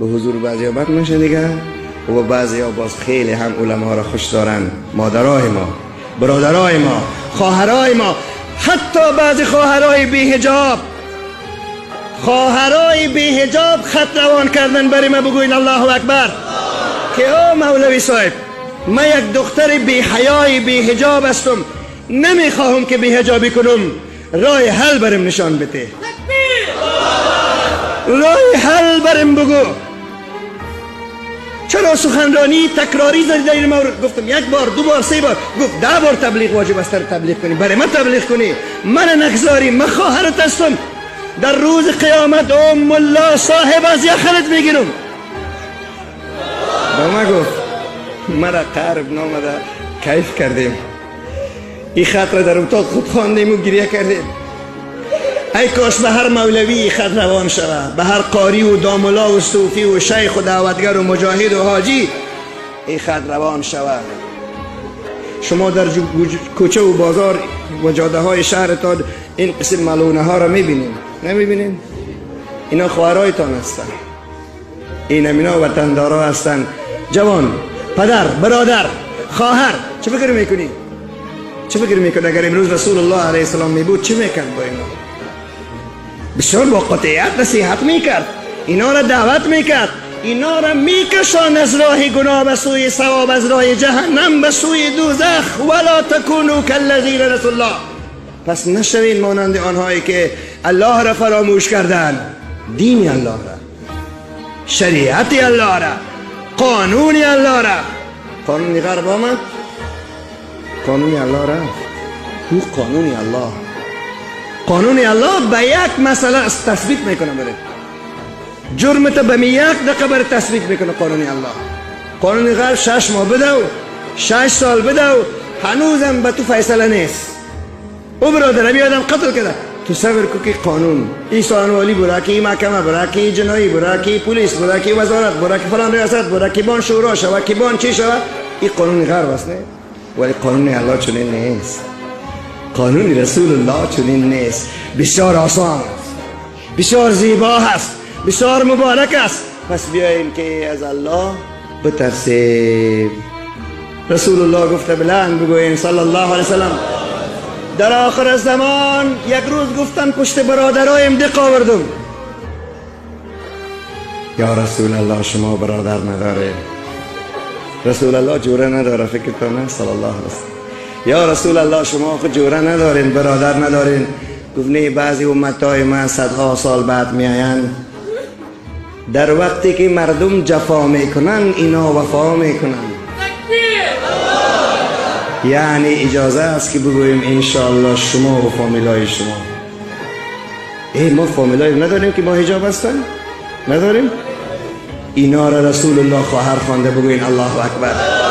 به حضور بعضی بد میشه دیگه و بعضی ها باز خیلی هم علما را خوش دارن. مادرای ما، برادرای ما، خواهرای ما، حتی بعضی خواهرای بی حجاب، خواهرای بی حجاب خط روان کردن برای ما بگوین الله اکبر که او مولوی صاحب، من یک دختر بی حیای بی حجاب هستم، نمیخواهم که بی حجابی کنم، راه حل برم نشان بده، راه حل برم بگو. چرا سخنرانی تکراری زدی در این مورد؟ گفتم یک بار، دو بار، سه بار. گفت 10 بار تبلیغ واجب است تبلیغ کنی، برای من تبلیغ کنی، من نگذاری، من خواهرت هستم، در روز قیامت ام الله صاحب از یخنت میگیرم. به من گفت مرا قرب نامده، کیف کردیم، این خط را در اتاق خود خواندیم و گریه کردیم. ای کاش به هر مولوی خط روان شود، به هر قاری و داملا و صوفی و شیخ و دعوتگر و مجاهد و حاجی این خط روان شود. شما در کوچه و بازار و جاده های شهرتان این قسم ملونه ها را میبینین، نمیبینین؟ اینا خواهرایتان هستن، این اینا وطندارا هستن. جوان، پدر، برادر، خواهر، چه فکر میکنی؟ چه فکر میکنی اگر امروز رسول الله علیه السلام میبود چه میکرد با اینا؟ بسیار با قاطعیت نصیحت میکرد، اینا را دعوت میکرد، اینا را میکشان از راه گناه به سوی ثواب، از راه جهنم به سوی دوزخ. ولا تکونوا کالذین نسوا الله. پس نشوین مانند آنهایی که الله را فراموش کردند، دین الله را، شریعت الله را، قانون الله را. قانون غرب آمد، قانون الله رفت. او قانون الله، قانون الله به یک مسئله تثبیت میکنه، برای جرمت به یک دقیقه برای تثبیت میکنه قانون الله. قانون غرب 6 ماه بدو، 6 سال بدو، هنوزم به تو فیصله نیست. او برادر ابی آدم قتل کرده، تو صبر کو که قانون ای سانوالی برا، که محکمه برا، که جنایی برا، که پلیس برا، که وزارت برا، که فلان ریاست برا، که بان شورا شوه، که بان چی شوه. این قانون غرب است نه، ولی قانون الله چنین نیست، قانون رسول الله چنین نیست. بسیار آسان است، بسیار زیبا است، بسیار مبارک است. پس بیاییم که از الله بترسیم. رسول الله گفته بلند بگوییم صلی الله علیه وسلم، در آخر زمان یک روز گفتن پشت برادرایم دق آوردم. یا رسول الله شما برادر نداره؟ رسول الله جوره نداره، فکرتان نه صلی الله علیه وسلم. یا رسول الله شما خود جوره ندارین، برادر ندارین؟ گفت نه، بعضی امتای من صدها سال بعد میآیند، در وقتی که مردم جفا میکنن اینا وفا میکنن. یعنی اجازه است که بگوییم انشاءالله شما و فامیلای شما. ای ما فامیلای نداریم که با حجاب هستن؟ نداریم؟ اینا را رسول الله خواهر خوانده، بگوین الله اکبر.